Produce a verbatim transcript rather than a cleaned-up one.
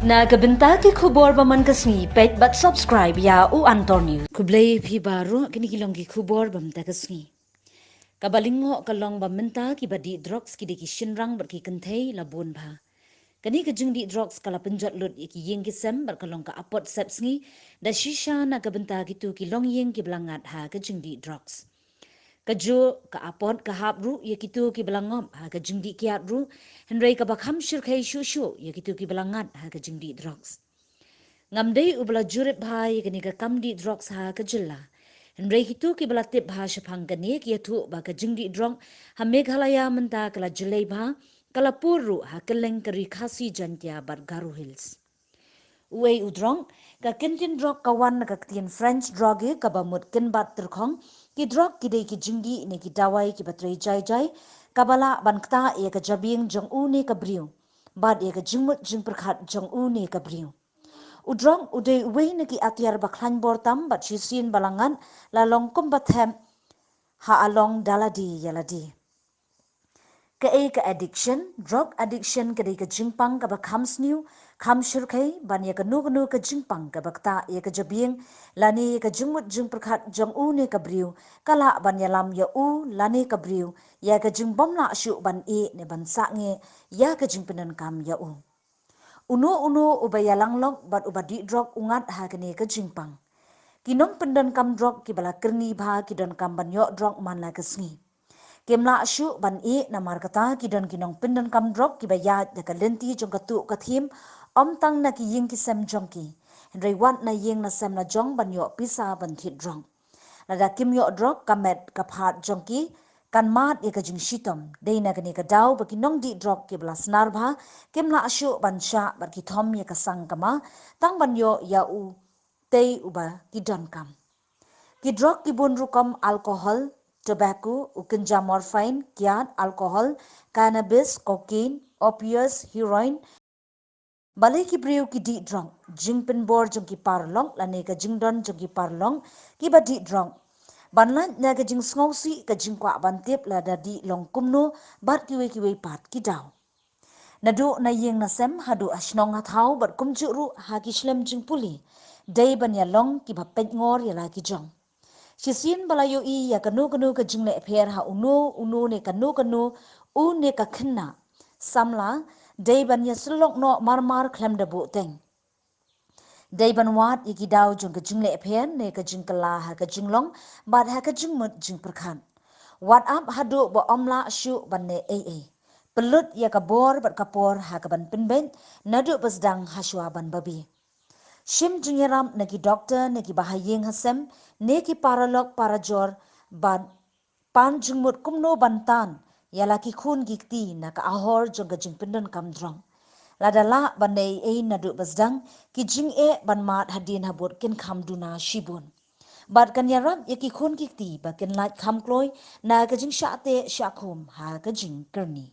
Na ka bynta ki khubor ba man ka sngi, peit bad subscribe ïa u Antor News. Khublei phi baroh, kine ki long ki khubor ba mynta ka sngi. Kaba lyngngoh ka long ba mynta kiba dih drugs ki dei ki shynrang bad ki kynthei la bun bha. Kane ka jingdih drugs ka la pynjot lut ïa ki ïing ki sem bad ka long ka apot sepsngi da shisha na ka bynta kito ki longïing kiba la ngat ha ka jingdih drugs. Kajuh ka apot ka hap ruh ïa kito kiba la ngop ha ka jingdih kiad ruh, hynrei kaba kham shyrkhei shuh shuh ïa kito kiba la ngat ha ka jingdih drugs. Ngam dei uba la jurip bha ïa kane ka kam dih drugs ha ka jylla, hynrei kito kiba la tip bha shaphang kane ki ïathuh ba ka jingdih drug ha Meghalaya mynta ka la jyllei bha, ka la pur ruh ha kylleng ka Ri Khasi Jaiñtia bad Garo Hills. Uei u drug? Ka kyntien drug ka wan na ka ktien French drogue, kaba mut kynbat tyrkhong. Ki drug ki dei ki jingdih ne ki dawai kiba trei jai jai, kaba lah ban ktah ïa ka jabieng jong u ne ka briew bad ïa ka jingmut jingpyrkhat jong u ne ka briew. U drug u dei uwei na ki atiar ba khlaiñ bor tam bad shisien ba la ngat la long kumba thep ha along da lade ïa lade. Kaei ka addiction? Drug addiction ka dei ka jingpang kaba kham sniew, kham shyrkhei ban ïa kano kano ka jingpang kaba ktah ïa ka jabieng lane ïa ka jingmut jingpyrkhat jong u ne ka briew, ka lah ban ïalam ïa u lane ka briew ïa ka jingbym lah shuh ban ïeh ne ban sangeh ïa ka jingpyndonkam ïa u. Uno uno uba ïalang lok bad uba dih drug u ngat ha kane ka jingpang. Ki nongpyndonkam drug kiba la kyrni bha ki donkam ban ïoh drug man la ka sngi. Kim lah shuh ban ïeh namar kata ki don ki nongpyndonkam drug kiba ïaid da ka lynti jong ka tuh ka thim, ym tang na ki ïing ki sem jong ki, hynrei wat na ïing na sem la jong ban ïoh pisa ban thied drug. Lada kim ïoh drug, ka met ka phad jong ki kan mad ïa ka jingshitom. Dei na kane ka daw ba ki nongdih drug kiba la snar bha kim lah shuh ban shah bad ki thom ïa ka sang kama tang ban ïoh ïa u tei uba ki donkam. Ki drug ki bun rukom: alcohol, tobacco, u kynja morphine, kiad, alcohol, cannabis, cocaine, opiates, heroin. Balei ki briew ki dih drug? Jingpynbor jong ki paralok lane ka jingdon jong ki paralok kiba dih drug. Ban lait na ka jingsngewsih, ka jingkwah ban tip lada dih long kumno bad kiwei kiwei pat ki daw. Naduh na ïing na sem haduh ha shnong ha thaw bad kumjuh ruh ha ki shlem jingpule, dei ban ïalong kiba peit ngor ïa la ki jong. Shisien ba la ïohi ïa kano kano ka jingleh pher ha uno uno ne kano kano u ne ka khynnah samla, dei ban ïasyllok noh mar mar khlem da buhteng. Dei ban wad ïa ki daw jong ka jingleh pher ne ka jingkylla ha ka jinglong bad ha ka jingmut jingpyrkhat. Wat ap haduh ba ym lah shuh ban leh ei ei. Pynlut ïa ka bor bad ka por ha kaban pynbeit naduh ba sdang hashwa ban babe. Shim jingïarap na ki doktor ne kiba ha ïing ha sem ne ki paralok parajor bad pan jingmut kumno ban tan ïa la ki khun ki kti na ka ahor jong ka jingpyndonkam drug. Lada lah ban leh ei ei naduh ba sdang, ki jingeh ban mad hadien habud kin kham duna shibun. Bad kan ïarap ïa ki khun ki kti ba kin lait kham kloi na ka jingshah teh shah khum ha ka jingkyrni.